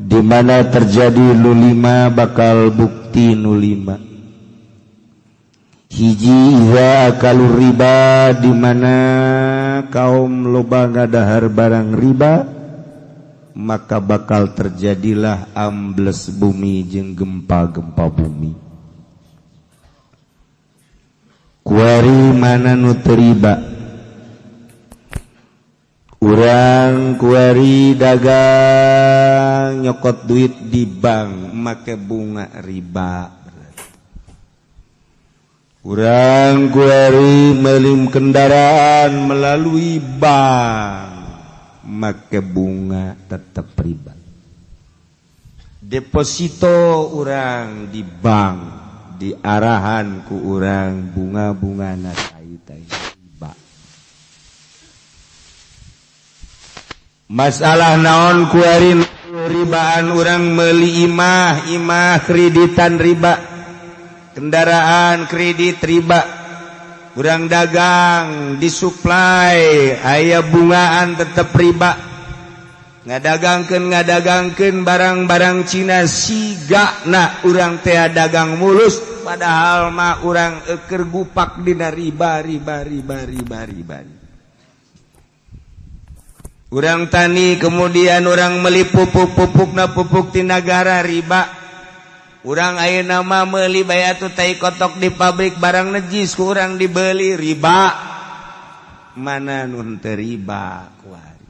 Di mana terjadi nu lima, bakal bukti nu lima. Hiji, iza akalu riba, di mana kaum loba ngadahar barang riba, maka bakal terjadilah ambles bumi jeung gempa-gempa bumi. Kuari mana nu teu riba? Urang kuari dagang, nyokot duit di bank make bunga riba. Urang kuari meuli kendaraan melalui bank make bunga, tetap riba. Deposito urang di bank diarahan ku urang bunga-bunga na tai riba. Masalah naon kuari ribaan? Urang meli imah, imah kreditan riba, kendaraan kredit riba. Urang dagang disuplai aya bungaan, tetep riba. Ngadagangkeun ngadagangkeun barang-barang Cina, siga na urang teh dagang mulus, padahal mah urang eker gupak dina riba, riba, riba, riba, riba. Urang tani, kemudian urang meli pupuk, pupuk na pupuk ti nagara, riba. Urang ayeuna mah meuli bayatu tai kotok di pabrik, barang najis ku urang dibeli, riba. Mana nu teu riba kuari?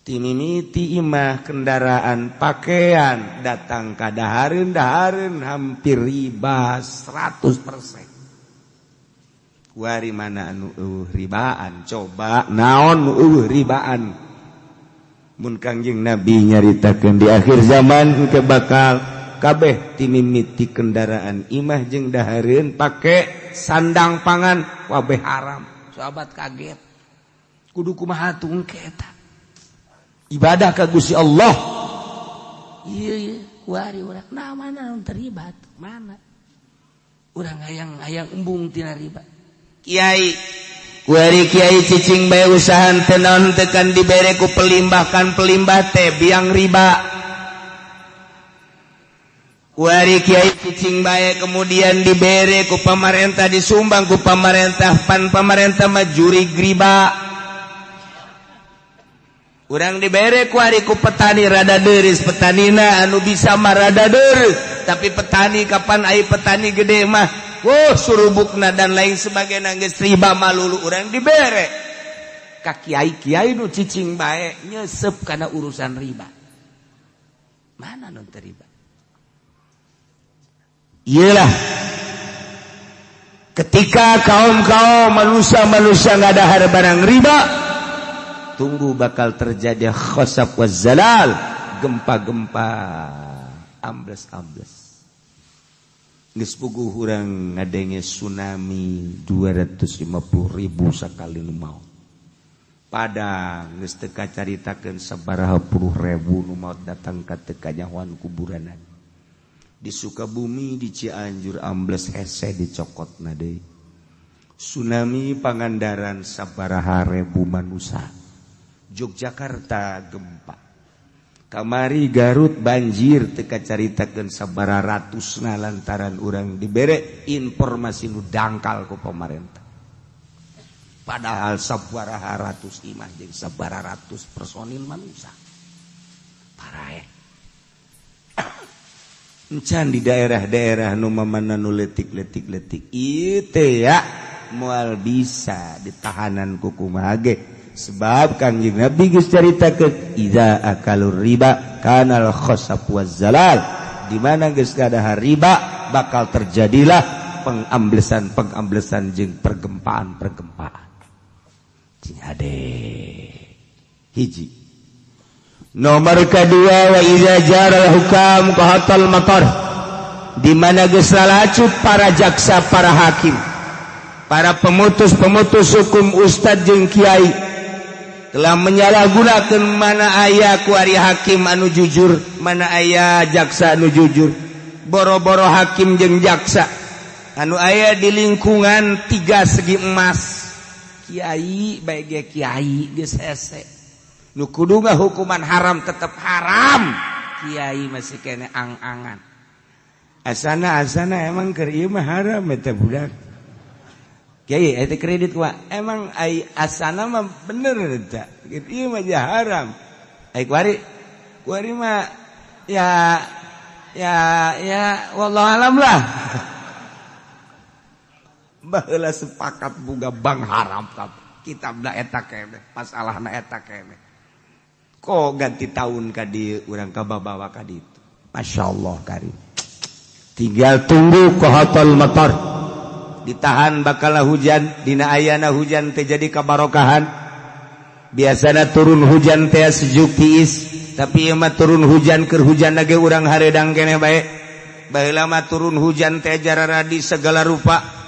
Timimiti imah, kendaraan, pakaian, datang ka dahareun, dahareun hampir riba 100%. Kuari mana anu euweuh ribaan? Coba, naon nu euweuh ribaan? Mun Kangjeng Nabi nyaritakeun di akhir zaman ke bakal kabeh timimiti kendaraan, imah jeung dahareun, pake sandang, pangan, kabeh haram. Sahabat kaget, kudu kumaha tuh eta ibadah ka Gusti Allah? Iya iya kuari urang nah mana terlibat? Mana urang hayang hayang embung tina riba? Kiai kuari, kiai cicing bae usahan teu naon tekan dibere ku pelimbah, kan pelimbah teh biang riba. Kuari kiai cicing bae, kemudian dibere ku pamarentah, disumbang ku pamarentah, pan pamarentah mah jurig riba. Urang dibere kuari ku petani, rada deris petanina, anu bisa mah rada deres, tapi petani kapan ai petani gede mah, wow, surubukna dan lain sebagainya geus riba malulu. Urang dibere ka kiai, kiai nu cicing bae nyesep kana urusan riba. Mana nu teu riba? Iyalah, ketika kaum-kaum manusia-manusia ngadahar barang riba, tunggu bakal terjadi khosaf waz zalal, gempa-gempa, ambles-ambles. Geus puguh urang ngadenge tsunami 250 ribu sakali nu maot. Padang geus teu kacaritakeun sabaraha puluh ribu nu maot, datang ka teu kanyahoan kuburanan. Di Sukabumi, di Cianjur ambles hese dicokotna deui. Tsunami Pangandaran sabaraha ribu manusia. Yogyakarta gempa. Kamari Garut banjir teu kacaritakeun sabaraha ratusna lantaran urang dibere informasi nu dangkal ku pemerintah. Padahal sabaraha ratus imah jeung sabaraha ratus personil manusia. Paraeh. Encan di daerah-daerah nu mamana nu leutik-leutik leutik ieu teh ya moal bisa ditahanan ku kumaha ge, sebab Kangjeng Nabi geus caritakeun idza akalur riba kanal khosaf waz zalal. Di mana geus kadahar riba, bakal terjadilah pengamblesan-pengamblesan jeung pergempaan-pergempaan. Cing hade. Hiji. Nomor kedua, wa idza jaral hukam qahatal matar. Di mana geus lalacut para jaksa, para hakim, para pemutus-pemutus hukum, ustad jeung kiai telah menyalahgunakan. Mana aya kuari hakim anu jujur? Mana aya jaksa anu jujur? Boro-boro hakim jeung jaksa anu aya di lingkungan tiga segi emas, kiai baik ge kiai geus hese. Nu kudu hukuman haram tetap haram. Kiai masih kene ang-angan. Asana asana emang keur ieu mah haram eta budak. Kiai eta kredit kumaha? Emang ai asana mah bener eta. Ieu mah haram. Ai kuari kuari mah ya ya ya wallahu alam lah. Baheula sepakat boga bank haram kitabna eta keneh, masalahna eta keneh. Kok ganti tahun ka dieu urang kababawa ka ditu. Masya Allah karim. Tinggal tunggu kohatol motor. Ditahan bakal hujan, dina ayana hujan teh jadi kabarokahan. Biasana turun hujan teh sejuk tiis, tapi ieu mah turun hujan keur hujan lagi urang hareudang keneh bae. Baheula mah turun hujan teh jararadi segala rupa.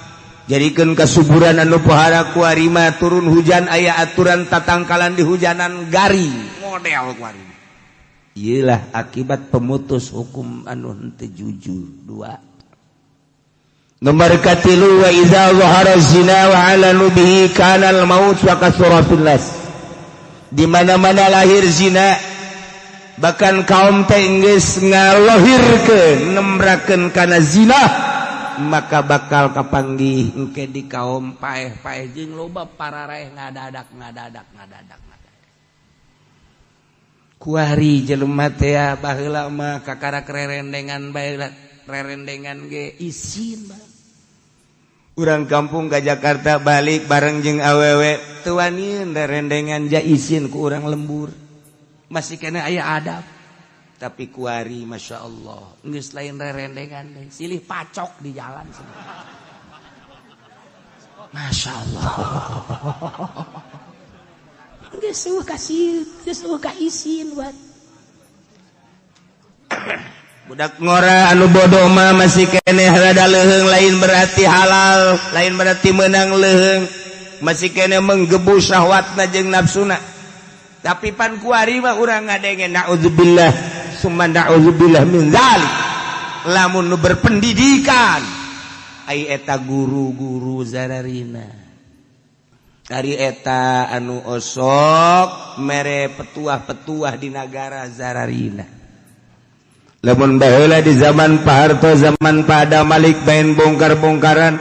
Jadikeun kasuburan anu pohara kuari mah turun hujan aya aturan tatangkalan di hujanan garing model kuari. Iyalah akibat pemutus hukum anu henteu jujur. Dua. Nomor katilu wa idza zahara zina wa alanu bihi kana al maut wa kasura fil nas. Di mana-mana lahir zina, bahkan kaum teh geus ngalohirkeun nembrakeun kana zina, maka bakal kapanggih engke di kaum paeh-paeh jeung loba pararaeh ngadadak ngadadak ngadadak. Kuari jelema teh baheula mah kakara rerendengan bae, rerendengan ge isin bae. Urang kampung ka Jakarta balik bareng jeung awewe teu wanian rerendengan ja isin ku urang lembur. Masih kena aya adab. Tapi kuari Masya Allah geus lain rerendengan deh, silih pacok di jalan. Masya Allah. Geus eueuh kasih, geus eueuh ka isin buat. Budak ngora anu bodoh mah masih keneh rada leuheung, lain berarti halal, lain berarti menang leuheung. Masih keneh menggebu syahwatna jeung nafsuna. Tapi pan kuari mah urang ngadenge naudzubillah summa naudzubillah min dzalik. Lamun nu berpendidikan ai eta guru-guru zararina. Ari eta anu osok mere petuah-petuah di nagara zararina. Lamun baheula di zaman Pak Harto, zaman Pak Adam Malik main bongkar-bongkaran,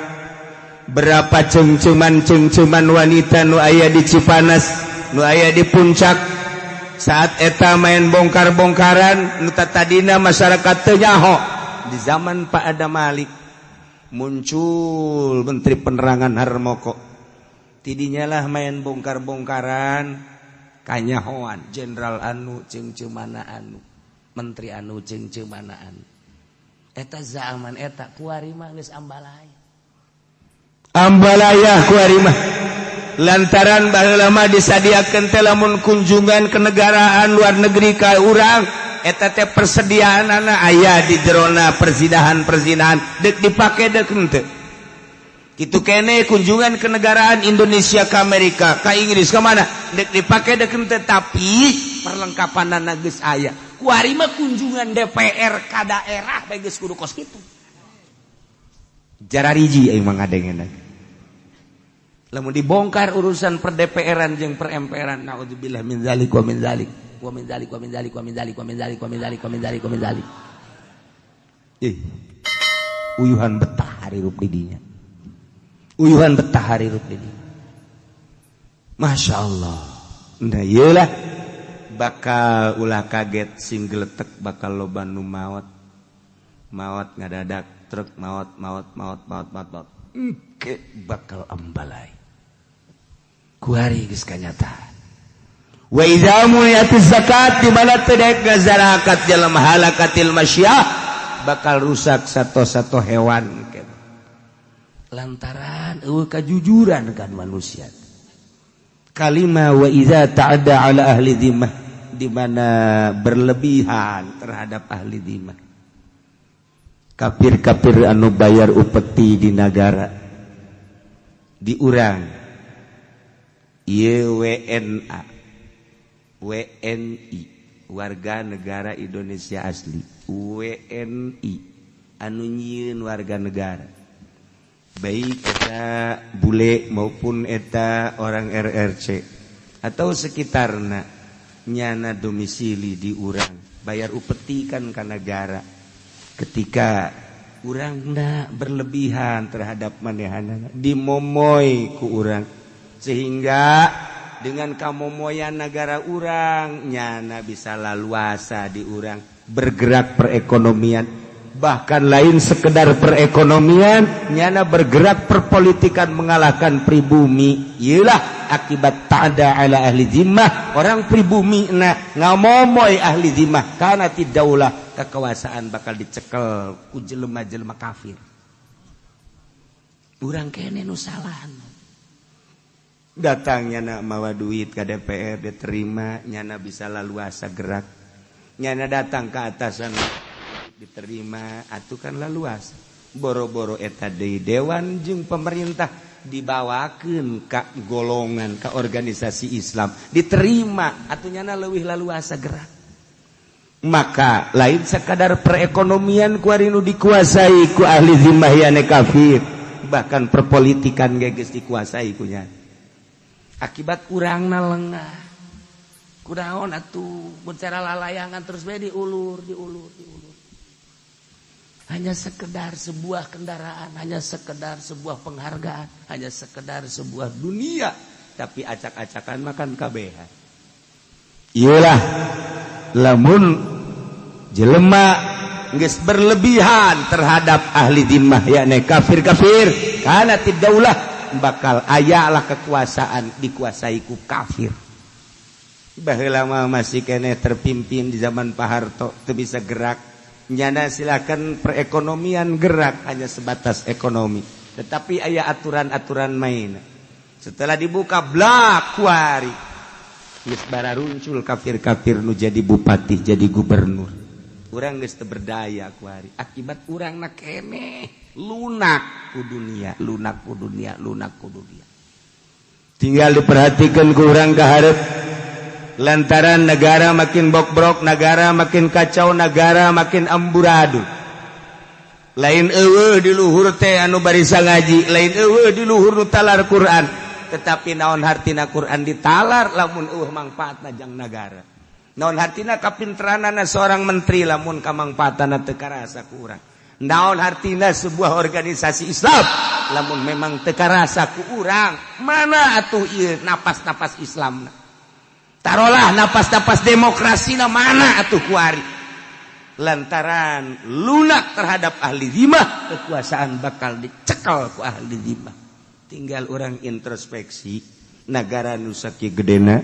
berapa cengceman-cengceman wanita nu aya di Cipanas, nu aya di Puncak saat eta main bongkar-bongkaran nu tadina masyarakat teu nyaho. Di zaman Pak Adam Malik muncul Menteri Penerangan Harmoko, tidinya lah main bongkar-bongkaran kanyahoan jenderal anu cengcemana anu, menteri anu cengcemana anu. Eta zaman eta kuari mah geus ambalaya. Ambalaya kuari mah. Lantaran baheula mah disadiakeun teh lamun kunjungan kenegaraan luar negeri ka urang eta teh persediaanana aya di jerona perzinahan-perzinahan deuk dipake deuk henteu. Kitu kene kunjungan kenegaraan Indonesia ke Amerika, ke Inggris, ke mana deuk dipake deuk henteu, tapi perlengkapanana geus aya. Kuari mah kunjungan DPR ka daerah bae geus kudu kos kitu. Jarariji aing mah ngadengena. Lamun dibongkar urusan per DPR-an jeung per MPR-an, naudzubillah min zalik wa min zalik wa min zalik wa min zalik wa min zalik wa min zalik wa min zalik wa min zalik wa min zalik. Ih. Uyuhan betah hirup di dinya. Uyuhan betah hirup di dinya. Masya Allah. Nah iyalah bakal ulah kaget sing geletek bakal loba nu maot. Maot ngadadak truk maot maot maot maot maot maot. Engke bakal ambalai. Kuari geus kanyataan. Wa idza muniyatiz zakat, di mana teu daek ngazarakat jelema halakatil masyah, bakal rusak sato-sato hewan. Lantaran eueuh kajujuran kan manusia. Kalima wa idza ta'adda ala ahli dhimmah, di mana berlebihan terhadap ahli dhimmah. Kafir-kafir anu bayar upeti di nagara di urang ieu WNA WNI warga negara Indonesia asli, WNI anu nyieun warga negara baik eta bule maupun eta orang RRC atau sekitarna. Nyana domisili di urang, bayar upeti kan ka negara. Ketika urang na berlebihan terhadap manehanana, dimomoy ku urang, sehingga dengan kamomoyan negara urang, nyana bisa laluasa di urang bergerak perekonomian, bahkan lain sekedar perekonomian, nyana bergerak perpolitikan mengalahkan pribumi. Iyalah akibat ta'da ala ahli zimmah, orang pribumi na ngamomoy ahli zimmah, karena tidaulah kekuasaan bakal dicekel ku jelema-jelema kafir. Urang kene nu salah. Datang nyana mawa duit ke DPR diterima, nyana bisa laluasa gerak. Nyana datang ke atasan diterima, atuh kan laluasa. Boro-boro eta deui dewan jeung pemerintah dibawakeun ka golongan, ka organisasi Islam diterima, atuh nyana leuwih laluasa gerak. Maka lain sekadar perekonomian ku ari nu dikuasai ku ahli zimmah yane kafir, bahkan perpolitikan ge geus dikuasai ku nya. Akibat urangna lengah. Kunaon atuh mun cara lalayangan terus bae diulur, diulur, diulur. Hanya sekedar sebuah kendaraan, hanya sekedar sebuah penghargaan, hanya sekedar sebuah dunia, tapi acak-acakan makan kabehan. Iyalah lamun jelema geus berlebihan terhadap ahli zimmah yakni kafir-kafir, kana tidaulah bakal ayalah kekuasaan dikuasai ku kafir. Baheula mah masih keneh terpimpin di zaman Pak Harto teu bisa gerak. Nyana silakan perekonomian gerak hanya sebatas ekonomi, tetapi aya aturan-aturan main. Setelah dibuka blak kuari geus bararuncul kafir-kafir nu jadi bupati, jadi gubernur. Urang geus teu berdaya kuari akibat urangna keneh lunak ku dunia, lunak ku dunia, lunak ku dunia. Tinggal diperhatikan ku urang ka hareup. Lantaran negara makin bokbrok, negara makin kacau, negara makin amburadul. Lain eueuh di luhur teh anu barisa ngaji, lain eueuh di luhur nu talar Quran, tetapi naon hartina Quran ditalar lamun eueuh mangfaatna jang nagara. Naon hartina kapinteranana seorang menteri lamun kamangfaatana teu karasa ku urang. Naon hartina sebuah organisasi Islam lamun memang teu karasa ku urang. Mana atuh ieu napas-napas Islamna? Tarolah napas-napas demokrasina mana atuh kuari? Lantaran lunak terhadap ahli zimmah, kekuasaan bakal dicekel ku ahli zimmah. Tinggal orang introspeksi, negara nu sakieu gedena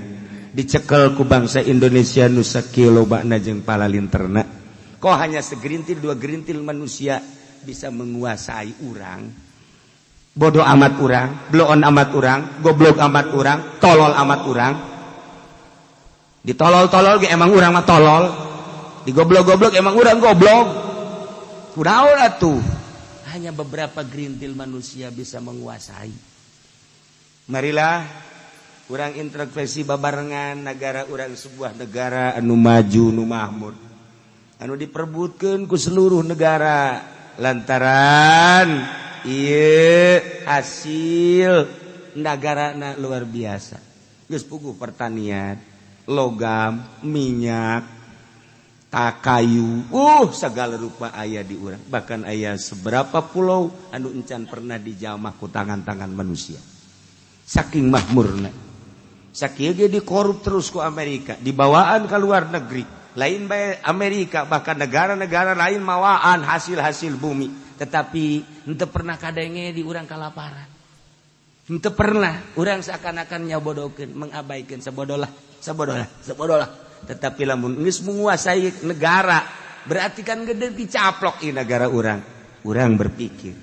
dicekel ku bangsa Indonesia nu sakieu lobana jeung palalinterna. Kok hanya segerintil dua gerintil manusia bisa menguasai urang? Bodoh amat urang, bloon amat urang, goblok amat urang, tolol amat urang. Ditolol-tolol ge emang urang mah tolol, digoblok-goblok emang urang goblok. Kunaon atuh? Hanya beberapa gerintil manusia bisa menguasai. Marilah urang introspeksi babarengan negara urang, sebuah negara anu maju, nu makmur, anu diperbutkeun ku seluruh negara lantaran ieu hasil nagarana luar biasa. Geus puguh pertanian, logam, minyak, takayu, segala rupa aya di urang. Bahkan aya seberapa pulau anu encan pernah dijamah ku tangan-tangan manusia. Saking makmurna. Sakieu ge dikorup terus ku Amerika, dibawaan ke luar negeri. Lain bae Amerika, bahkan negara-negara lain mawaan hasil-hasil bumi. Tetapi henteu pernah kadenge di urang kalaparan. Henteu pernah urang seakan-akan nyabodokeun, mengabaikan sabodolah, sabodolah, sabodolah. Tetapi lamun geus menguasai negara, berarti kan gede dicaplok ieu negara urang. Urang berpikir,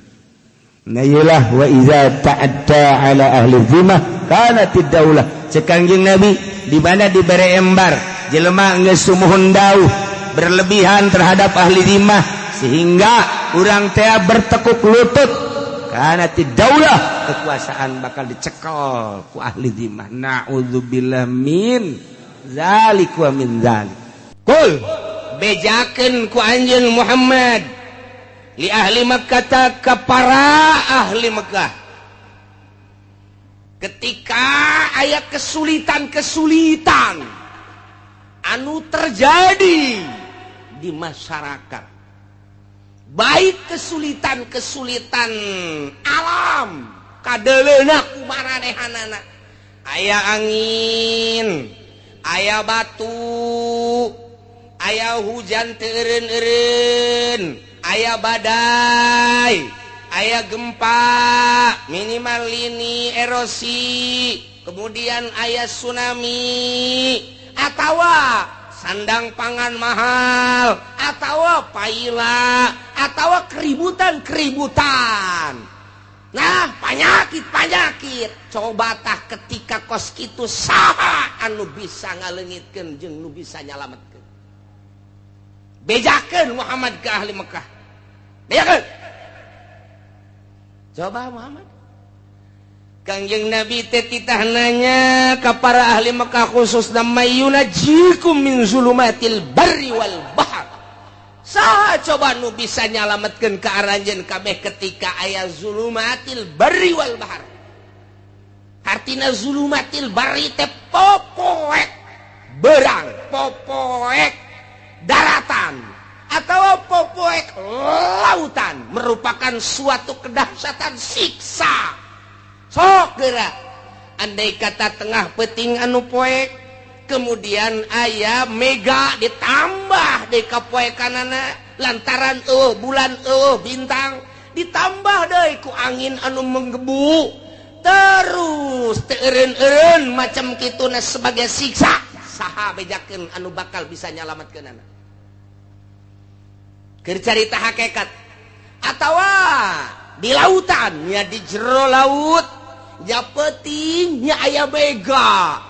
nah iyalah wa iza ta'adda ala ahli zimmah kanatid daulah. Cek Kangjeng Nabi, di mana dibere embar jelema geus sumuhun dauh berlebihan terhadap ahli zimmah sehingga urang teh bertekuk lutut, kanatid daulah, kekuasaan bakal dicekel ku ahli zimmah. Na'udzubillah min zalik wa min zalik. Kul bejakeun ku anjeun Muhammad li ahli Makkah ka para ahli Mekah. Ketika aya kesulitan-kesulitan, Anu terjadi di masyarakat, baik kesulitan-kesulitan alam kadeleuna ku maranehanana, aya angin, aya batu, aya hujan teu eureun-eureun, aya badai, aya gempa, minimal lini erosi, kemudian aya tsunami, atawa sandang pangan mahal, atawa paila, atawa keributan-keributan. Nah, panyakit-panyakit. Coba tah ketika kos kitu saha anu bisa ngaleungitkeun jeung nu bisa nyalametkeun? Bejakeun Muhammad ke ahli Mekah. Bejakeun. Coba Muhammad. Kangjeng Nabi teh titah nanya ka para ahli Mekah, khususna mayyunajikum min zulumatil barri wal bahr. Saha coba nu bisa nyalametkeun ka aranjeun kabeh ketika aya zulumatil barri wal bahr? Artina zulumatil barri teh popoek berang, popoek daratan, atau popoek lautan, merupakan suatu kedahsyatan siksa. Sok geura andai kata tengah peting anu poek, kemudian aya mega ditambah deui ka poekanana lantaran eueuh bulan, eueuh bintang, ditambah deui ku angin anu menggebu terus teu eureun-eureun macam kituna sebagai siksa. Saha bejakeun anu bakal bisa nyalametkeunana? Keur carita hakikat. Atawa di lautan nya, di jero laut nya, peuting nya, aya mega,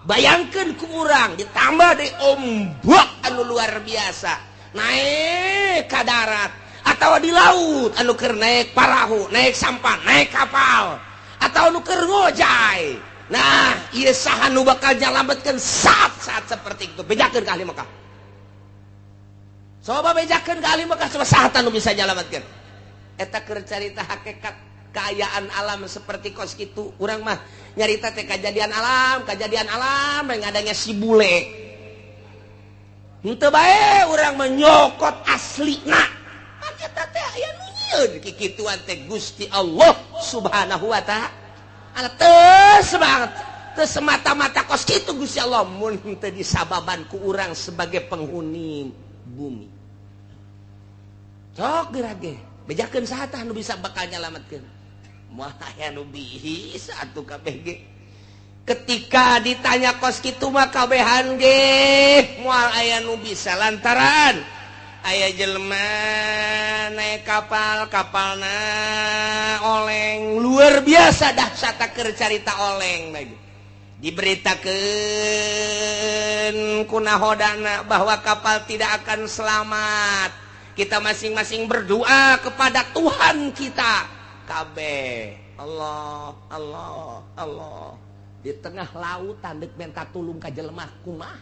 bayangkan ku urang ditambah di ombak anu luar biasa naik ke darat, atau di laut anu keur naik parahu, naik sampan, naik kapal, atau anu keur ngojay. Nah, ieu saha nu bakal nyalametkeun saat-saat seperti itu? Bejakeun ka ahli Mekah. Coba bejakeun ka ahli Mekah, coba saha nu bisa nyalametkeun? Eta keur carita hakikat keayaan alam seperti kos kitu. Urang mah nyarita teh kejadian alam, kejadian alam yang adanya si bule. Henteu bae urang menyokot aslina. Eta teh aya nu nyieun kikituan teh Gusti Allah Subhanahu wa Ta'ala. Teu semangat, teu semata-mata kos kitu Gusti Allah mun teu disababan ku urang sebagai penghuni bumi. Sok geura ge, bejakeun saha tah nu bisa bakal nyalametkeun? Moal aya nu bisa atuh kabeh ge. Ketika ditanya kos kitu mah kabehan ge moal aya nu bisa, lantaran aya jelema naik kapal, kapalna oleng luar biasa dahsyat keur carita oleng lagi. Diberitakeun ku nahodana bahwa kapal tidak akan selamat. Kita masing-masing berdoa kepada Tuhan kita. Kabeh Allah, Allah, Allah. Di tengah lautan dek minta tulung ka jelema kumaha?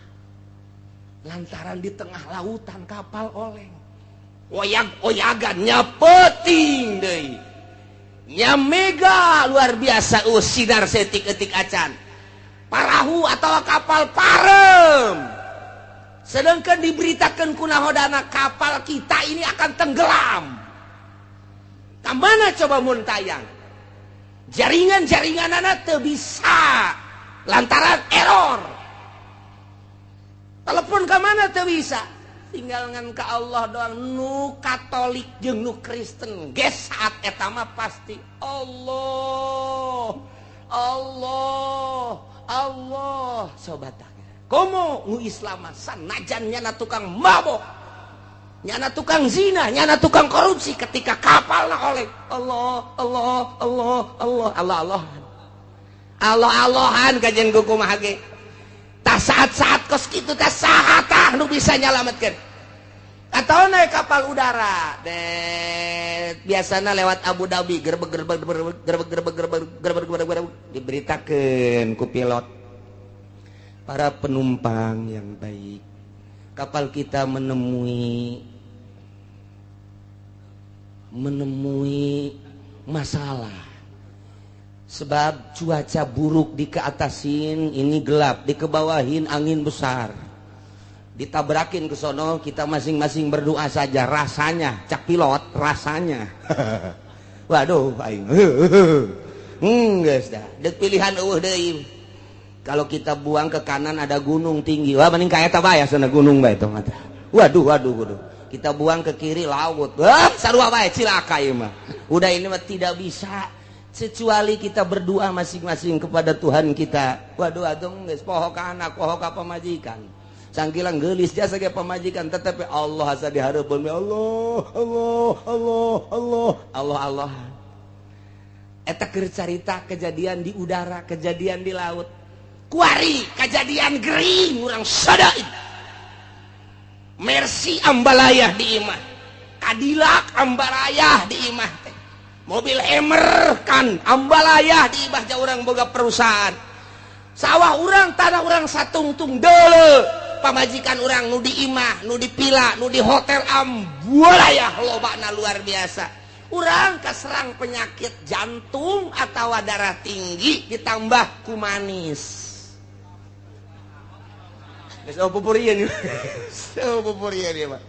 Lantaran di tengah lautan kapal oleng. Oyag-oyagan nya, peuting deui. Nya mega luar biasa, sinar setik-etik acan. Parahu atau kapal parem. Sedangkan diberitakan ku nahodana kapal kita ini akan tenggelam. Kamana coba mun tayang? Jaringan-jaringan teu bisa lantaran error. Telepon ke mana teu bisa. Tinggal ngan ke Allah doang. Nu Katolik jeung nu Kristen geus saat eta mah pasti Allah, Allah, Allah. Sobat, komo nu Islam sanajan nyana tukang mabok, nyana tukang zina, nyana tukang korupsi, ketika kapal oleh Allah, Allah, Allah, Allah, Allah, Allah, Allah, Allahan kajian kumaha ge. Tah saat-saat kos kitu tah saha tah nu bisa nyalametkeun? Atau naik kapal udara deh, biasana lewat Abu Dhabi, gerbek gerbek gerbek gerbek gerbek gerbek gerbek gerbek gerbek, diberitakeun ku pilot, para penumpang yang baik, kapal kita menemui menemui masalah sebab cuaca buruk, di keatasin ini gelap, di kebawahin angin besar. Ditabrakin ke sono, kita masing-masing berdoa saja rasanya, cak pilot rasanya. Waduh aing. Geus dah. Deuk pilihan eueuh deui. Kalau kita buang ke kanan ada gunung tinggi. Wah mending ka eta bae sana gunung bae tong mata. Waduh waduh waduh. Kita buang ke kiri laut. Wah sarua bae cilaka ieu mah. Udah ini mah tidak bisa kecuali kita berdoa masing-masing kepada Tuhan kita. Waduh atuh geus poho ka anak, poho ka pamajikan. Sangkilang geulis jasa ge pamajikan tetapi Allah asa dihareupeun Allah Allah Allah Allah Allah Allah. Eta keur carita kejadian di udara, kejadian di laut. Kuari kejadian gering urang sadaid. Mercy ambalayah di imah. Cadillac ambalayah di imah teh. Mobil Emmer kan ambalayah di imah jauh urang boga perusahaan. Sawah urang, tanah urang satungtung deuleu. Pamajikan urang nu di imah, nu di pila, nu di hotel ambalayah lobana luar biasa. Urang kaserang penyakit jantung atau darah tinggi ditambah ku manis. Geus pupurian. Oh pupurian ieu mah.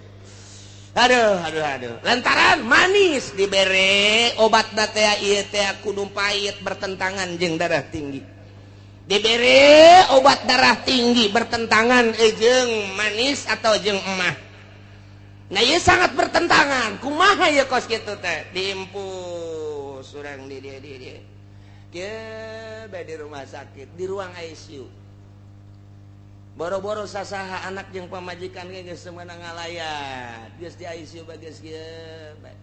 Aduh aduh aduh. Lantaran manis dibere obatna teh ieu teh kudu pahit bertentangan jeung darah tinggi. Dibere obat darah tinggi bertentangan jeung manis atau jeung emah. Nah ieu sangat bertentangan. Kumaha ieu kos kitu teh? Diimpus urang di dieu di dieu. Kieu bae di rumah sakit, di ruang ICU. Boro-boro sasaha anak jeung pamajikan ge geus meunang ngalayat. Geus di ICU bae geus kieu bae.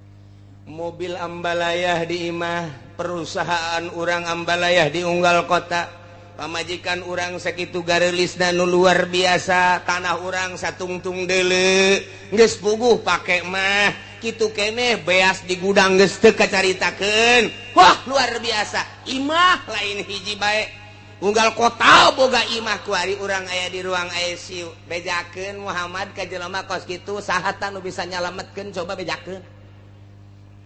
Mobil ambalayah di imah, perusahaan urang ambalayah di unggal kota. Pamajikan urang sakitu gareulisna nu luar biasa, tanah urang satungtung deuleu, geus puguh pake mah, kitu keneh beas di gudang geus teu kacaritakeun. Wah, luar biasa. Imah lain hiji bae. Unggal kota boga imah kuari urang aya di ruang ICU. Bejakeun Muhammad ka jelema kos kitu saha tah nu bisa nyalametkeun coba bejakeun.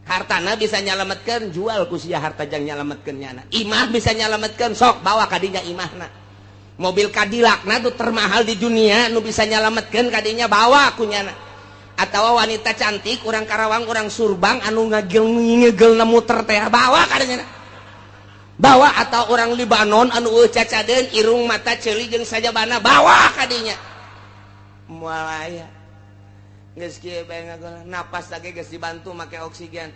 Hartana bisa nyalametkeun jual ku sia harta jang nyalametkeun nyana. Imah bisa nyalametkeun sok bawa kadinya imahna. Mobil Cadillac na tuh termahal di dunia nu bisa nyalametkeun kadinya bawa ku nyana. Atawa wanita cantik urang Karawang urang Surbang anu ngagel-ngegelna muter teh bawa kadinya. Bawa atau orang Libanon anu eueuh cacadeun irung mata ceuli jeung sajabana bawa kadinya. Moal aya. Geus kieu bae ngagol napas lagi geus dibantu make oksigen.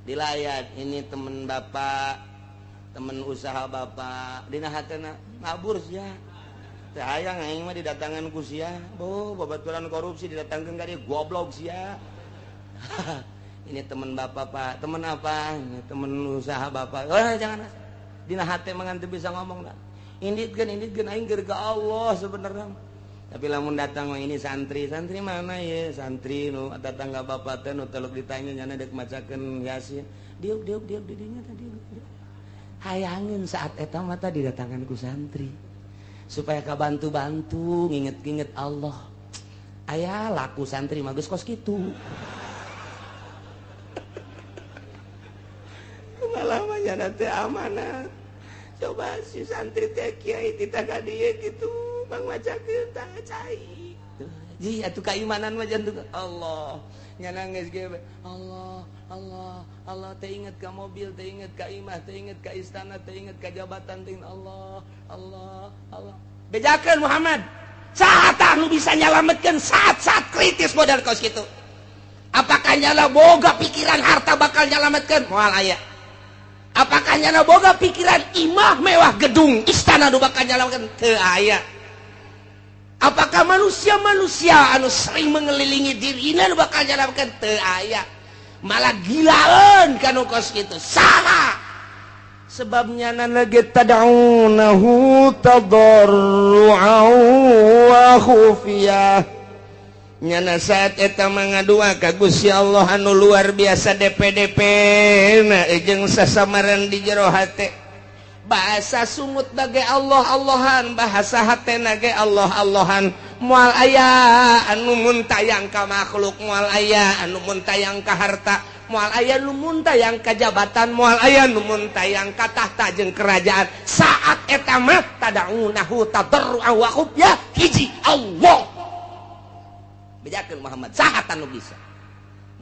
Dilayat ini temen bapak, temen usaha bapak, dina hatena ngabur sia. Teu hayang aing mah didatangan ku sia. Oh, babaturan korupsi didatangkeun ka dieu goblok sia. Ini temen bapak pak, temen apa? Ini temen usaha bapak. Oh, jangan. Dina hate mah teu bisa ngomong dah. Inditkeun aing keur ka Allah sebenarnya. Tapi lamun datang mah ini santri, santri mana ya? Santri nu tetangga bapak teh nu teluk ditanya nyana deuk macakeun Yasin. Diuk diuk diuk di dinya tadi. Hayangeun saat eta mah tadi didatangan ku santri. Supaya kabantu-bantu nginget-nginget Allah. Aya laku santri mah geus kos kitu. Malah mah nyana teh amanat. Coba si santri teh kiai titah ka dieu kitu bang macakeun tah cai. Ji atuh kaimanan mah jantung Allah. Nyana geus ge Allah Allah Allah teh inget ka mobil, teh inget ka imah, teh inget ka istana, teh inget ka jabatan, teh Allah Allah Allah. Bejakeun Muhammad. Saha tah nu bisa nyalametkeun saat-saat kritis modal kos kitu? Apakah nyala boga pikiran harta bakal nyalametkeun? Moal aya. Apakah nyana boga pikiran imah mewah gedung istana nu bakal nyalametkeun? Teu aya. Apakah manusia-manusia anu sering mengelilingi dirina nu bakal nyalametkeun? Teu aya. Malah gilaeun kanu kos kitu. Saha? Sebabnya nyana ge tad'unahu tadarru'an wa khufiyah. Nyana saat eta mangadua ka Gusti Allah anu luar biasa DPDP na jeung sasamaran di jero hate. Bahasa sungut bagai Allah Allahan, bahasa hatena ge Allah Allahan. Moal aya anu muntayang ka makhluk, moal aya anu muntayang ka harta, moal aya nu muntayang ka jabatan, moal aya nu muntayang ka tahta jeung kerajaan. Saat eta mah tadaunahu tadarruan wa khufya, hiji Allah. Bejakeun Muhammad saha nu bisa?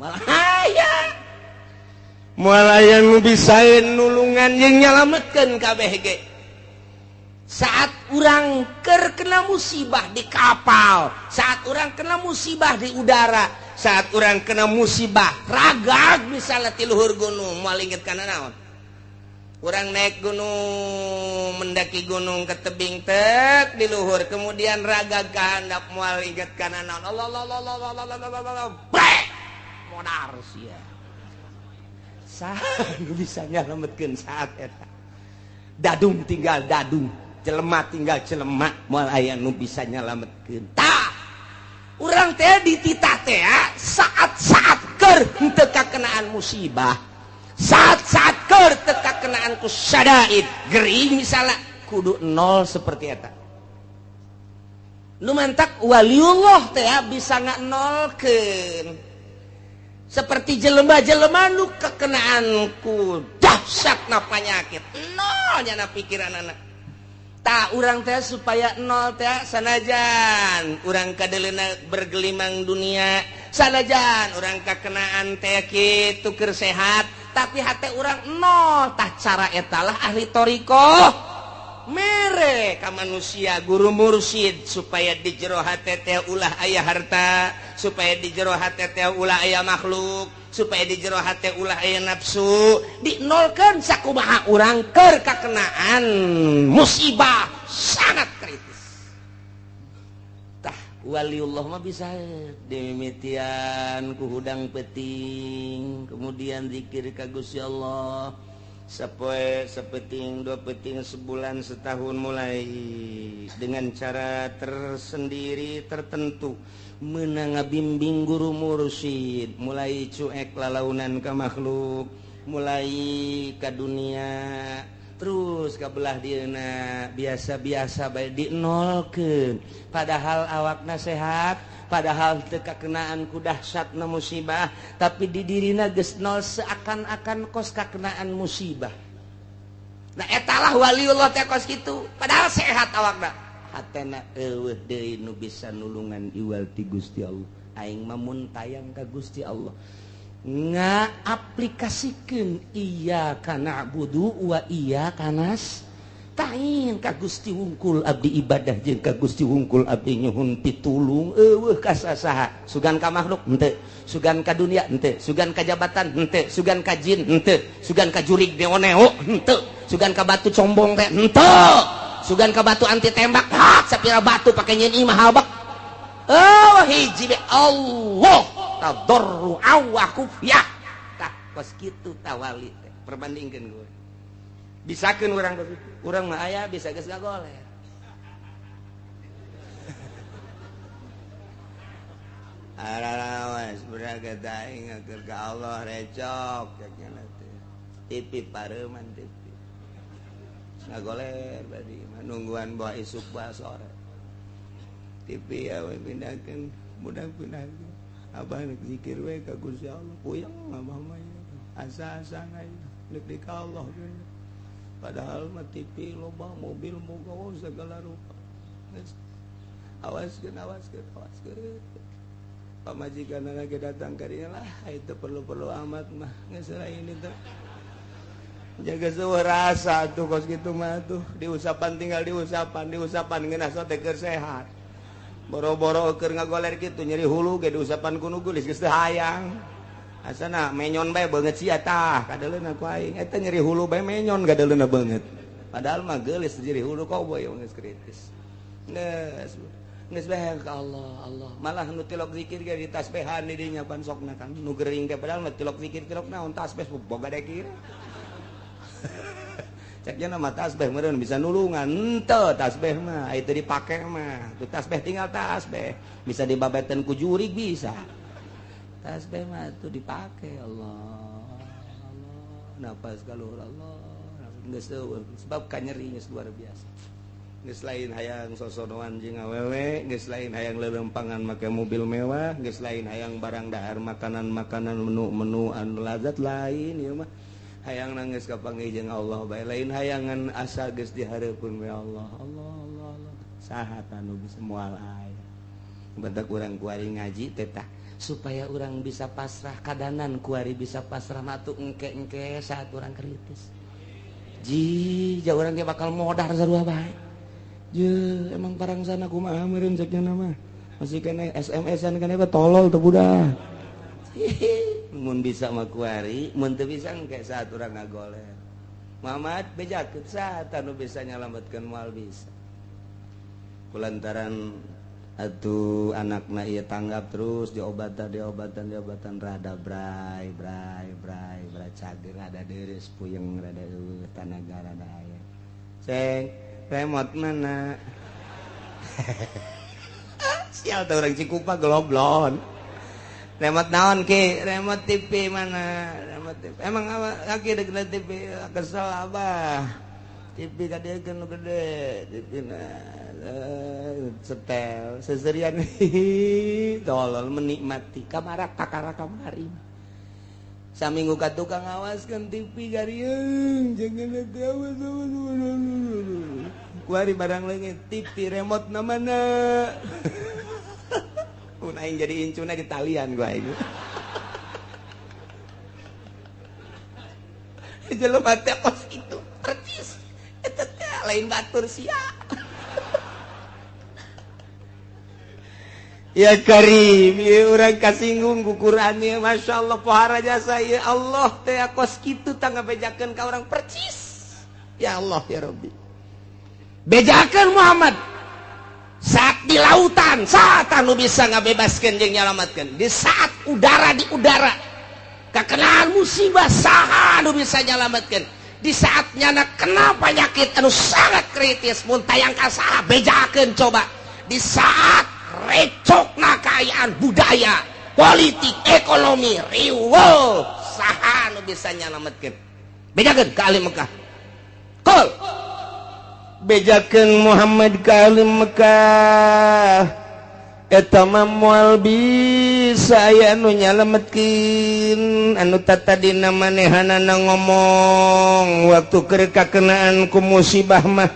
Moal aya. Moal aya nu bisa nulungan jeung nyalametkeun kabeh ge. Saat urang keur kena musibah di kapal, saat urang kena musibah di udara, saat urang kena musibah ragag misalnya ti luhur gunung, moal inget kana naon? Urang naik gunung, mendaki gunung ke tebing tek di luhur, kemudian ragag ka handap, moal inget kana naon? Allah Allah Allah Allah Allah Allah Allah, brek modar sia. Saha nu bisa nyalametkeun saat eta? Dadung tinggal dadung, jelema tinggal jelema, moal aya nu bisa nyalametkeun. Tah, urang teh dititah teh saat-saat keur henteu kakenaan musibah, saat-saat keur teu kakenaan ku syadaid, gering misalnya kudu nol seperti eta. Nu mantak waliullah teh bisa nganolkeun. Seperti jelema-jelema nu kekenaan ku dahsyatna panyakit, nol nyana pikiranana. Tak urang teh supaya nol teh sanajan urang kadeleuna bergelimang dunia, sanajan urang kakenaan teh kitu keur sehat, tapi hate urang nol. Tah cara eta lah ahli thariqah mere ka manusia guru mursyid supaya di jero hate teh ulah aya harta, supaya di jero hate teh ulah aya makhluk, supaya di jero hate ulah aya nafsu, dinolkeun sakumaha urang keur kakenaan musibah sangat kritis. Tah waliullah mah bisa dimimitian ku hudang peuting, kemudian zikir ka Gusti Allah sapoe, sapeting, dua peting, sebulan, setahun, mulai dengan cara tersendiri tertentu menang ngabimbing guru mursyid, mulai cuek lalaunan ka makhluk, mulai ka dunia, terus ka belah dieuna biasa-biasa bae dinolkeun, padahal awakna sehat, padahal teu kakenaan ku dahsyatna musibah, tapi di dirina geus nol seakan-akan kos kakenaan musibah. Nah etalah waliullah teh kos kitu, padahal sehat awakna, hatena eueuh deui nu bisa nulungan iwal ti Gusti Allah. Aing mah mun tayang ka Gusti Allah ngaaplikasikeun iyyaka na'budu wa iyyaka nasta'in, ka Gusti wungkul abdi ibadah jeung ka Gusti wungkul abdi nyuhun pitulung, eueuh ka sasaha, sugan ka makhluk henteu, sugan ka dunia henteu, sugan ka jabatan henteu, sugan ka jin henteu, sugan ka jurig neo-neo henteu, sugan ka batu combong teh henteu, sugan ka batu anti tembak, hak sapira batu pake nyeun imah habak. Oh hiji be Allah tadarru'a wa khufyah. Tah kos kitu tawali teh perbandingkeun gue. Bisakeun urang kos kitu. Urang mah aya bisa geus ngagoler. Ararawas beraga aing ngaker ka Allah recok cenah teh. TV pareuman TV. Ngagoler badi mah nungguan bawa isuk bawa sore. TV ya we pindahkeun, budak pindahkeun. Abah nek zikir we ka Gusti Allah, puyeng abah mah asa-asa nek di ka Allah. Padahal mah TV loba, mobil moga segala rupa. Awaskeun, awaskeun, awaskeun. Pamajikan lagi datang ka dinya lah, itu perlu-perlu amat mah geus ini teh. Jaga sewa rasa tuh kos kitu mah tuh, diusapan tinggal diusapan, diusapan ngeunah sote keur sehat. Boro-boro keur ngagoler kitu nyeri hulu ge diusapan ku nu geulis geus teu hayang. Asana menyon bae beungeut sia tah kadeleuna ku aing. Eta nyeri hulu bae menyon kadeleuna beungeut. Padahal mah geulis nyeri hulu koboy geus kritis. Geus geus bae ka Allah, Allah. Malah nu tilok zikir ge ditasbehan di dinya pan sokna kan. Nu gering teh padahal mah tilok zikir tilok naon tasbeh boga dekir. Ceknya nama tasbih meureun bisa nulungan henteu tasbih mah itu dipake mah tuh tasbih tinggal tasbih bisa dibabetan ku jurig bisa tasbih mah tuh dipake Allah Allah napas kaluhur Allah geus eueuh sebab kanyeri geus luar biasa. Geus lain hayang sosodoan jeung awewe, geus lain hayang lelempangan make mobil mewah, geus lain hayang barang dahar makanan-makanan menu-menu anu lazat lain ieu mah. Hayang nangis kapanggih jeung Allah bae, lain hayangan asa geus dihareupeun we Allah. Allah Allah Allah. Saha anu bisa moal aya. Bentak urang kuari ngaji teh tah supaya urang bisa pasrah kadanan kuari bisa pasrah matu engke-engke saat urang kritis. Ji, jauh urang ge bakal modar sarua bae. Je, emang parang sana kumaha meureun cek nya mah. Masih kena SMS-an kana tolol teu budak. Mun bisa mah kuari, mun teu bisa engke saat urang ngagoler. Muhammad bejakeun saat anu bisa nyalametkeun moal bisa. Kulantaran atuh anakna ieu tanggap terus diobatan diobatan diobatan rada bray bray bray bray cager rada deres puyeng rada eueuh tanaga rada aya. Ceng remote mana? Sial tuh orang Cikupa geloblon. Remote naon ki? Remote TV mana? Remote TV. Emang apa? Kaki dek TV kesel abah. TV kadekeun nu gede, TV na setel seserian tolol menikmati kamara kakara kamari. Saminggu ka tukang ngawaskeun TV gariung jangan awas awas. Kuari barang leungit TV remote na mana? Mun aing jadi incuna di talian gua aing. Jelema teh kos itu percis. Eta teh lain batur sia. Ya Karim, ya urang kasinggung ku Quran ieu masyaallah pohara jasa ya Allah teh kos kitu tah ngabejakeun ka urang percis. Ya Allah ya Rabbi. Bejakeun Muhammad saat di lautan, saat anu bisa ngabebaskeun jeung nyalametkeun. Di saat udara di udara kakenaan musibah saha anu bisa nyalametkeun. Di saat nyana kena penyakit anu sangat kritis mun tayang ka saha bejakeun coba. Di saat recokna kaayaan budaya, politik, ekonomi riweuh saha anu bisa nyalametkeun. Bejakeun ka ahli Mekah. Qul bejakeun Muhammad ka ahli Mekah eta mah moal bisa aya anu nyalametkeun anu tatadina manehanana ngomong waktu keur kakenaan ku musibah mah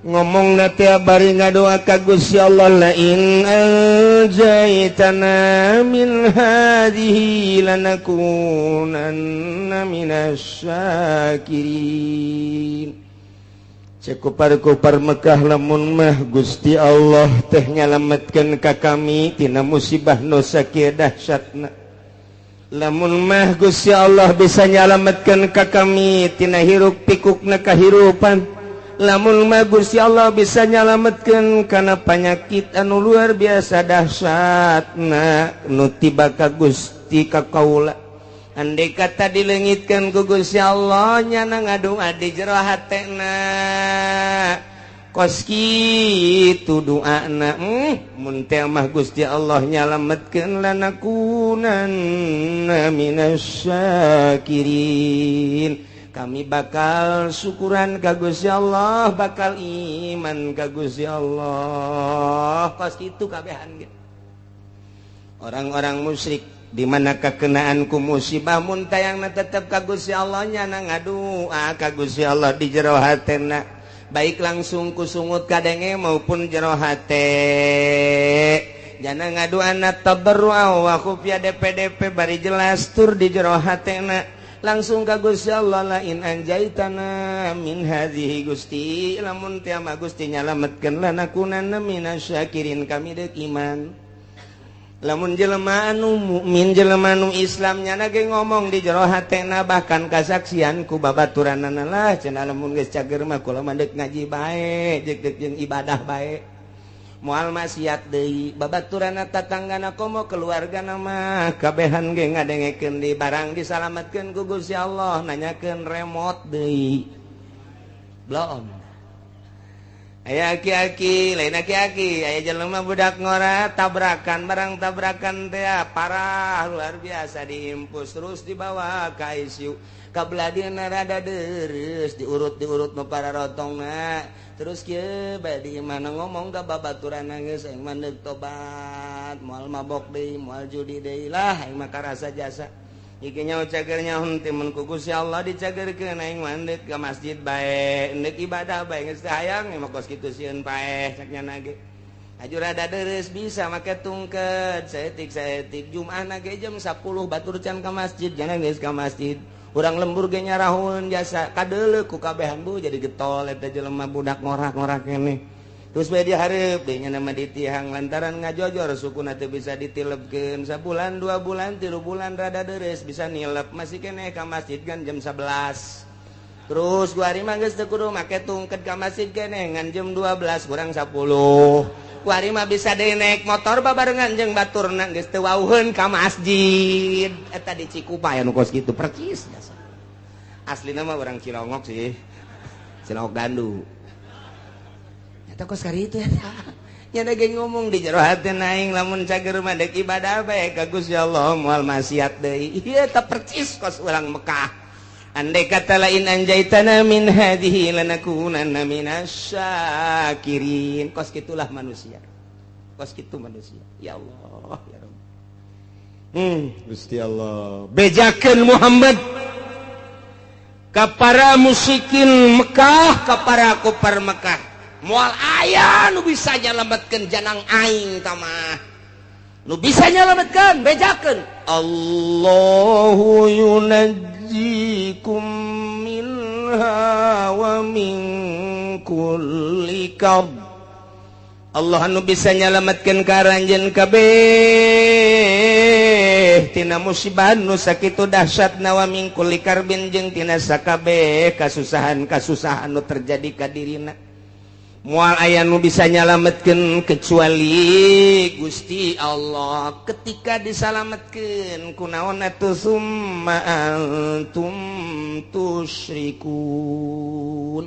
ngomongna teh bari ngadoa ka Gusti Allah la in anjaytana min hadhihi lanakunanna minasyakirin. Cekupar-kupar Mekah lamun mah Gusti Allah teh nyalametkeun ka kami tina musibah nu sakieu dahsyatna. Lamun mah Gusti Allah bisa nyalametkeun ka kami tina hiruk pikukna kahirupan. Lamun mah Gusti Allah bisa nyalametkeun kana panyakit anu luar biasa dahsyatna nu tiba ka Gusti ka kaula. Andai kata dilengitkan ku Gusti Allah nyana ngadua di jero hatena kos kitu doana mun teh mah Gusti Allah nyalametkeun lanakunanna minasyakirin. Kami bakal syukuran ka Gusti Allah, bakal iman ka Gusti Allah. Kos kitu kabehan ge. Orang-orang musyrik di mana kakenaan ku musibah mun tayangna tetep ka Gusti Allah nyana ngadua ka Gusti Allah di jero hatena baik langsung ku sungut kadenge maupun jero hate nyana ngaduana tabarrua wa khufya DPDP bari jelas tur di jero hatena langsung ka Gusti Allah la in anjaitana min hadhihi Gusti lamun teh mah Gusti nyalametkeun lanakunanna minasyakirin kami deuk iman. Lamun jelema anu mukmin jelema anu Islam nyana ge ngomong di jero hatena bahkan kasaksian ku babaturanana lah cenah lamun geus cager mah kula mah deuk ngaji bae jeung deuk jeung ibadah bae moal maksiat deui babaturanna tatanggana komo keluargana mah kabehan ge ngadengekeun di barang disalametkeun ku Gusti Allah nanyakeun remote deui belum. Aya aki-aki, lain aki-aki, aya jelema budak ngora tabrakan, barang tabrakan teh parah luar biasa, diimpus terus dibawa ka ICU. Kabeladina rada deres, diurut-diurut nu para rotongna. Terus kieu bae di imahna ngomong ka babaturan geus aing mah deuk tobat, moal mabok deui, moal judi deui lah, aing mah karasa jasa. Iki nyaho cager nyaho teh mun ku Gusti Allah dicagerkeun aing mah deuk ka masjid bae, deuk ibadah bae geus teu hayang mah kos kitu sieun paeh cak nyana ge. Aju rada deres bisa make tungket saeutik-saeutik Jumaah ge jam 10 batur can ka masjid, jangan geus ka masjid. Urang lembur ge nyarahun jasa kadeuleu ku kabehan bu jadi getol eta jelema budak ngorak-ngorak keneh. Terus bae dihareup deui nya nama ditihang lantaran ngajojor sukuna teu bisa ditilebkeun sabulan 2 bulan 3 bulan rada deres bisa nilep masih keneh ka masjid kan jam 11. Terus gua ari mah geus teu kudu make tungket ka masjid keneh ngan jam 12 kurang 10. Gua ari mah bisa deui naik motor babarengan jeung baturna geus teu wauheun ka masjid. Eta di Cikupa aya nu kos kitu percis jasa. Aslina mah urang Cilongok sih. Cilongok Dandu. Eta kos kari itu eta. Nya ge ngomong di jero hati aing lamun cager mah deuk ibadah bae ka Gusti Allah moal maksiat deui. Ieu eta percis kos urang Mekah. Andai kata lain anjaitana min hadhihi lanakunanna minasyakirin. Kos kitulah manusia. Kos kitu manusia. Ya Allah, ya Rabb. Gusti Allah. Bejakeun Muhammad ka para musyrikin Mekah, ka para kufar Mekah. Moal aya nu bisa nyalametkeun janang aing tamah. Nu bisa nyalametkeun bejakeun. Allahu yunajjikum minha wa min kulli karb. Allah nu bisa nyalametkeun ka aranjeun kabeh tina musibah nu sakitu dahsyatna wa min kulli karbin jeung tina sakabeh kasusahan-kasusahan nu terjadi ka dirina. Moal aya nu bisa nyalametkeun kecuali Gusti Allah. Ketika disalametkeun kunaon atuh summa antum tusyrikun.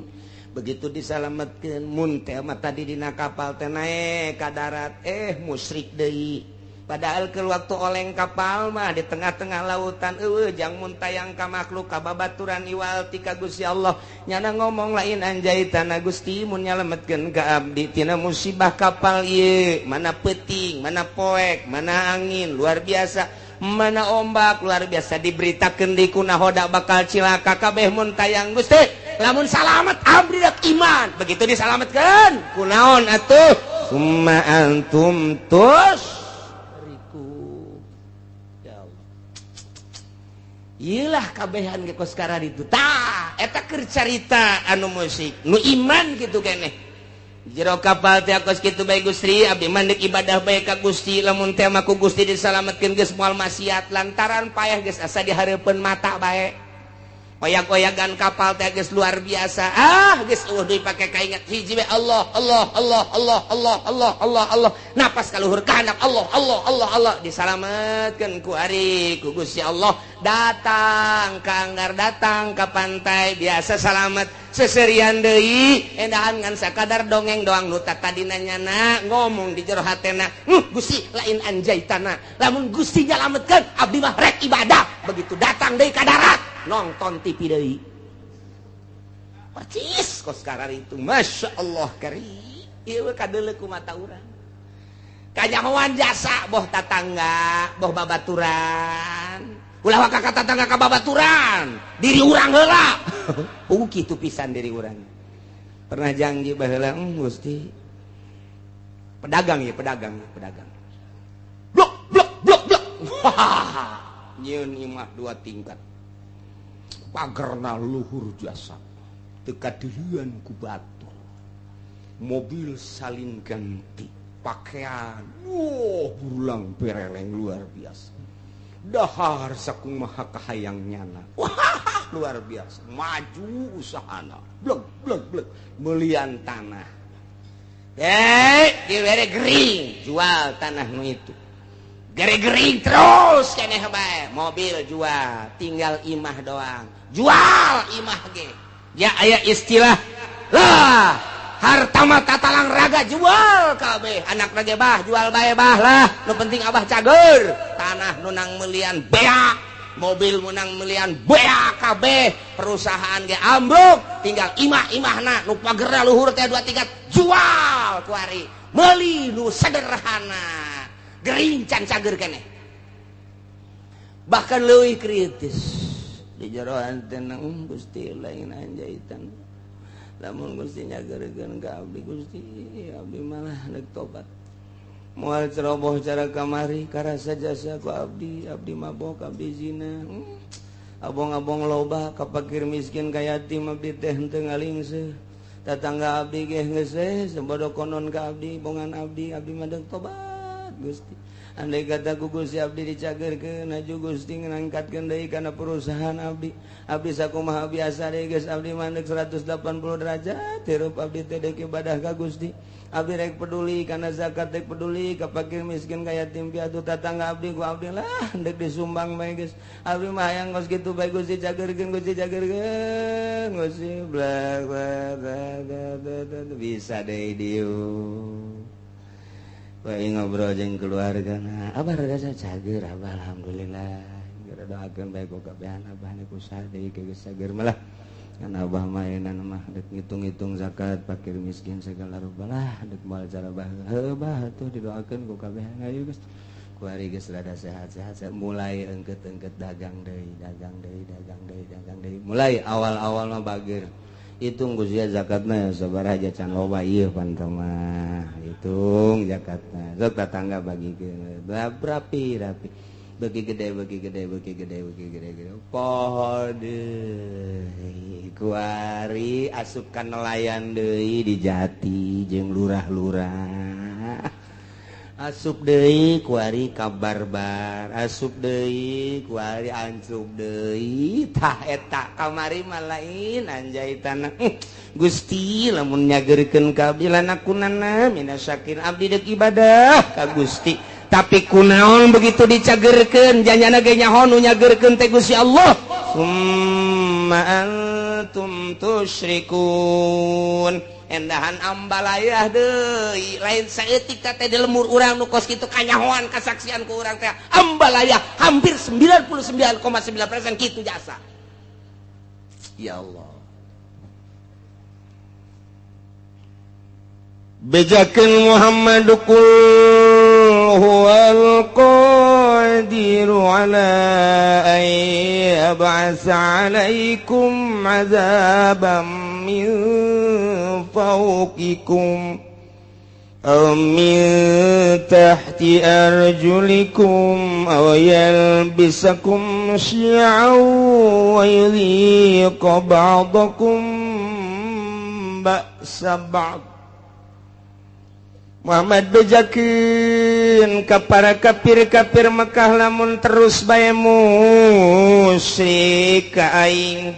Begitu disalametkeun mun teh mah tadi dina kapal teh naek ka darat musyrik deui. Padahal ke waktu oleng kapal mah di tengah-tengah lautan eueuh jang mun tayang ka makhluk ka babaturan iwal ti ka Gusti Allah. Nyana ngomong lain anjaitana Gusti mun nyalametkeun ka abdi tina musibah kapal ieu, mana peuting, mana poek, mana angin luar biasa, mana ombak luar biasa diberitakeun di kunahoda bakal cilaka kabeh mun tayang Gusti. Lamun salamet abdi dak iman. Begitu disalametkeun kunaon atuh summa antum tus iyalah kabehan ge kos kararitu tah eta keur carita anu musik nu iman kitu keneh jero kapal teh kos kitu bae Gusti abdi mah deuk ibadah bae ka Gusti lamun teh mah ku Gusti disalametkeun geus moal maksiat lantaran payah geus asa di hareupeun mata bae oyak-oyagan kapal teh geus luar biasa ah geus eueuh deui pake kaingat hiji bae Allah Allah Allah Allah Allah Allah Allah Allah napas kaluhur ka handap Allah Allah Allah Allah disalametkeun ku ari ku Gusti Allah datang ka anggar datang ka pantai biasa salamet seserian deui endahan ngan sakadar dongeng doang nu tadina nyana ngomong di jero hatena Gusti lain anjaitana lamun Gusti nyalametkeun abdi mah rek ibadah begitu datang deui ka darat nonton TV deui percis kos karar itu Masya Allah kari ieu kadeuleu ku mata urang kanyahoan jasa boh tatangga boh babaturan ulah waka ka tatangga ka babaturan diri urang heula kitu pisan diri urang pernah janji baheula Gusti pedagang ya pedagang pedagang blok blok blok blok wah nyieun imah 2 tingkat pagerna luhur jasa teu kadeuleun ku batur mobil salin ganti pakaian wuh burulang bereleng luar biasa dahar sakumaha kahayang nyana wah luar biasa maju usahana blek blek blek melian tanah dibere gering jual tanah nu itu gering-gering terus keneh bae mobil jual tinggal imah doang jual imah ge ya aya istilah lah Harta mah tatalang raga jual kabeh. Anak lagi bah jual bae bah lah. Nu penting abah cager. Tanah nunang melian beak, mobil menang melian beak kabeh, perusahaan ge ambruk, tinggal imah-imahna nu pagerna luhur teh 2 3 jual kuari. Meuli nu sederhana. Gering can cager keneh. Bahkan leuwih kritis di jeroan tenang Gusti lain anjaitan. Lamun Gusti nyageurkeun ka abdi Gusti, abdi malah deuk tobat. Moal ceroboh cara kamari karasa jasa ku abdi, abdi mabok, abdi zina. Abong-abong loba ka fakir miskin ka yatim abdi teh henteu ngalingseut. Tatangga abdi ge geus sebodo konon ka abdi, bongan abdi, abdi mah deuk tobat Gusti. Andai kata ku Gusti abdi dicagerkeun, aju Gusti ngangkatkeun deui kana perusahaan abdi. Abdi sakumaha biasa deui geus abdi mandek 180 derajat, hirup abdi teh deuk ibadah ka Gusti. Abdi rek peduli kana zakat, rek peduli ka fakir miskin ka yatim piatu tatangga abdi ku abdi lah ndek disumbang bae geus. Abdi mah hayang kos kitu bae Gusti cagerkeun, Gusti cagerkeun, Gusti bla bla bla bisa deui dieu. Bae ngobrol jeung keluarga na, abah rada cager abah alhamdulillah. Gara doakeun bae ku kabehan abah ni usaha deui geus cager malah. Kan abah mainan mah dek ngitung-ngitung zakat fakir miskin segala rupa lah dek moal cara bah heuh bah atuh didoakeun ku kabehan ayo geus. Ku ari geus rada sehat-sehat mulai engket-engket dagang deui, dagang deui, dagang deui, dagang deui. Mulai awal-awal mah bager. Hitung Gusti zakatna ya sabaraha can loba ieu pan mah. Hitung zakatna. Sok tatangga bagikeun. Rapi rapi. Beuki gede beuki gede beuki gede beuki gede gede. Poho deui kuari asup ka nelayan deui di Jati jeung lurah-lurah. Asup deui kuari ka barbar, asup deui kuari ancup deui. Tah eta kamari mah lain anjaitana. Gusti lamun nyageurkeun ka abdi lanakunana minasakin abdi deuk ibadah ka Gusti. Tapi kunaon begitu dicagerkeun janyana ge nyaho nu nyageurkeun teh Gusti Allah. Summa antum tusyrikun. Endahan ambalayah deui lain saeutik teh di lemur urang nu kos kitu kanyahoan kasaksian ku urang teh ambalayah hampir 99,9% kitu jasa. Ya Allah. Bejakeun Muhammad qul huwal qadiru ala ay yab'atsa 'alaikum 'adzaban min fawqikum aw min tahti arjulikum aw yalbisakum syi'an wa yudhiqa ba'dakum ba'sa ba'd. Muhammad bejakeun ka para kafir-kafir Mekah lamun terus bae musyrik ka aing.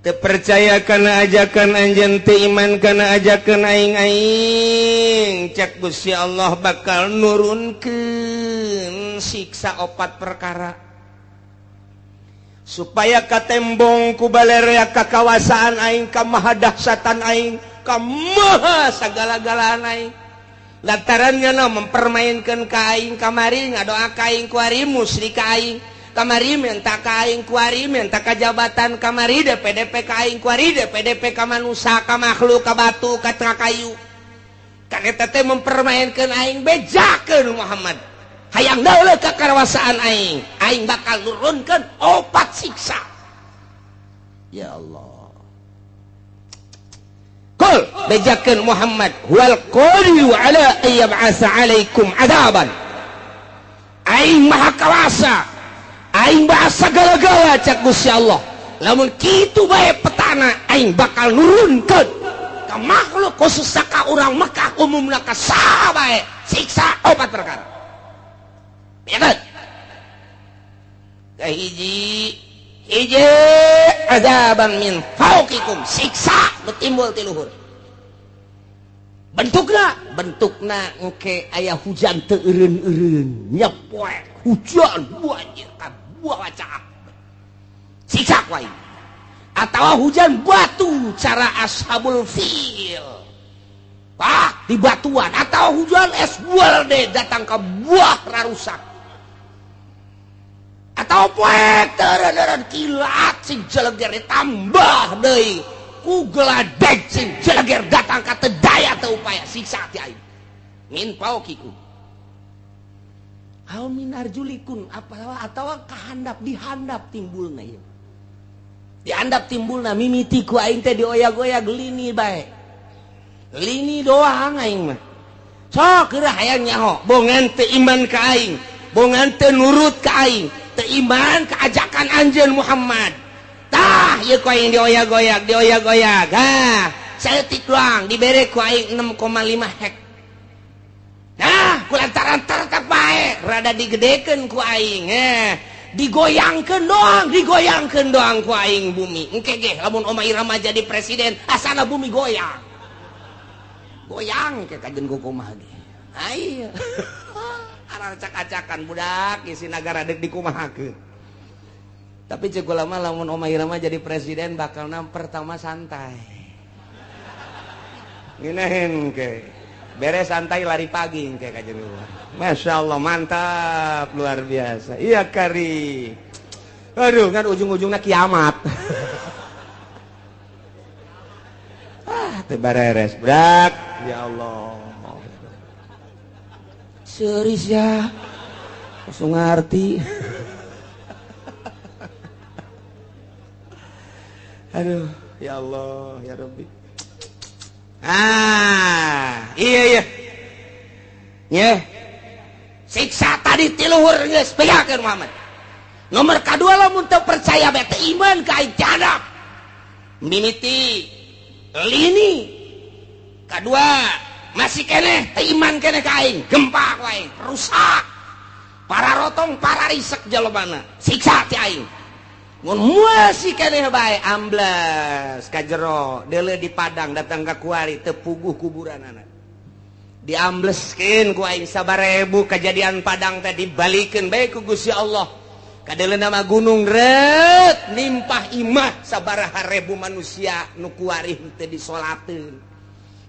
Teu percaya kana ajakan anjeun, teu iman kana ajakan aing-aing, cak Gusti Allah bakal nurunkeun siksa opat perkara supaya katembong ku balerea kakawasaan aing, ka mahadahsatan aing, ka maha sagala-galaan aing. Lantarannya no mempermainkan ka aing kamari, ngadoa ka aing kuari musyrik ka aing kamari, minta ka aing kuari, minta ka jabatan kamari, DPDP ka aing kuari, DPDP ka manusia, ka makhluk, ka batu, ka kayu. Kan eta teh mempermainkan aing, bejakeun Muhammad. Hayang dauleuh ka karawasaan aing, aing bakal nurunkeun opat siksa. Ya Allah. Qul bejakeun Muhammad huwal qadiru ala ay yab'atsa 'alaikum 'adzaban. Aing maha kawasa, aing bahasa segala-gala cak Gusti Allah. Lamun kitu bae petana aing bakal nurunkeun ka makhluk khusus ka urang Mekah umumna ka saha bae siksa opat perkara. Ya kan? Kahiji hiji azaban min fauqikum, siksa nu timbul ti luhur. Bentukna engke aya hujan teu eureun-eureun, nyepoek hujan banjir ka buah caak. Siksa ku aing. Atau hujan batu cara ashabul fil. Pak di batuan atau hujan es deh datang ke buah rarusak. Atau poek teureun kilat sing jeleger ditambah deui ku geladeg sing jeleger datang ka teu daya teu upaya siksa ti aing. Min paukikum. Aw min arjulikum apa atawa kahandap dihandap timbulna ieu. Dihandap timbulna mimiti ku aing teh dioyag-oyag lini bae. Lini doang aing mah. Sok geura hayang nyaho, bongan teu iman ka aing, bongan teu nurut ka aing, teu iman ka ajakan anjeun Muhammad. Tah ieu ku aing dioyag-oyag, dioyag-oyag. Ha, saeutik doang dibere ku aing 6,5 hek. Nah, ku lantaran tetep bae rada digedekeun ku aing, digoyangkeun doang ku aing bumi. Engke ge lamun Oma Irama jadi presiden, asana bumi goyang. Goyang ke kajen kumaha ge. Ayo. Aracak-acakan budak isi nagara deuk dikumahakeun. Tapi ceuk ulama lamun Oma Irama jadi presiden bakalna pertama santai. Ngeunaheun ke. Beres santai lari pagi kayak kajian luar. Masya Allah mantap luar biasa. Iya kari. Aduh kan ujung-ujungnya kiamat. Ah teu bareres brak. Ya Allah. Serius ya. Langsung ngerti. Aduh ya Allah ya Rabbi. Ah, iya. Nyeh. Siksa tadi ti luhur geus bejakeun Muhammad. Nomor kadua lamun teu percaya bae teu iman ka aing jadap. Mimiti lini. Kadua masih keneh teu iman keneh ka aing, gempa ku aing, rusak. Para rotong, para risek jalmana. Siksa ti aing. Mun masih keneh bae ambles ka jero deuleu di Padang datang ka kuari teu puguh kuburanana. Diambleskeun ku aing sabarebu kejadian Padang teh dibalikeun bae ku Gusti Allah. Kadeuleu nama gunung ret nimpah imah sabaraha rebu manusia nu kuari henteu disolateun.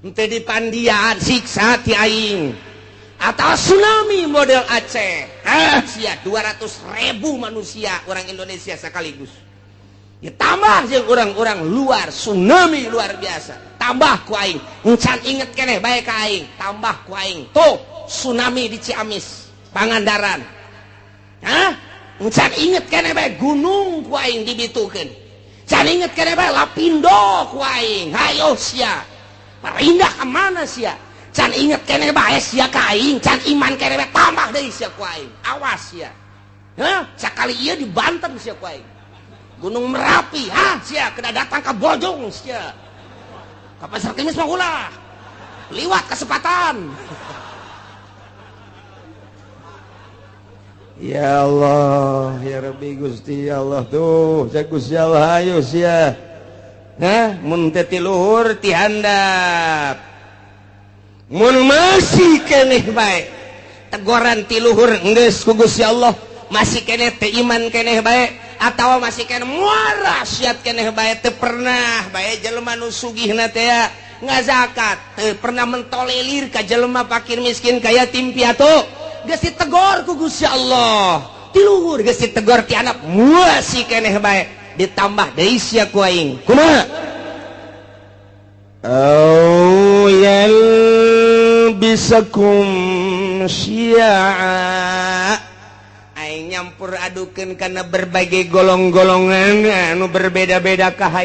Henteu dipandian siksa ti aing. Atau tsunami model Aceh. Ah, sia 200.000 manusia orang Indonesia sekaligus. Ditambah jeung orang-orang luar tsunami luar biasa. Tambah ku aing. Encan inget keneh bae ka aing. Tambah ku aing. Tuh tsunami di Ciamis, Pangandaran. Hah? Encan inget keneh bae gunung ku aing dibitukeun. Can inget keneh bae Lapindo ku aing. Hayo sia. Pindah ka mana sia? Can inget keneh bae sia ka aing, can iman keneh bae tambah deui sia ku aing. Awas sia. Hah? Sakali ieu di Banten sia ku aing. Gunung Merapi, hah sia kena datang ka Bojong sia. Ka Pasar Kemis mah ulah. Liwat kesempatan. Ya Allah, ya Rabbi Gusti ya Allah tuh, cek Gusti Allah ayo sia. Nah, mun teu ti luhur ti handap. Mun masih keneh bae tegoran ti luhur geus ku Gusti Allah, masih keneh teu iman keneh bae atawa masih keneh muara siat keneh bae teu pernah bae jelema nu sugihna teh ngazakat, teu pernah mentolelir ka jelema fakir miskin ka yatim piatu, geus ditegor ku Gusti Allah. Ti luhur geus ditegor ti anak masih keneh bae ditambah deui sia ku aing. Kumaha? Au yalbisakum syi'a. Aing nyampur adukeun kana berbagai golong-golongan anu berbeda-beda kahayang.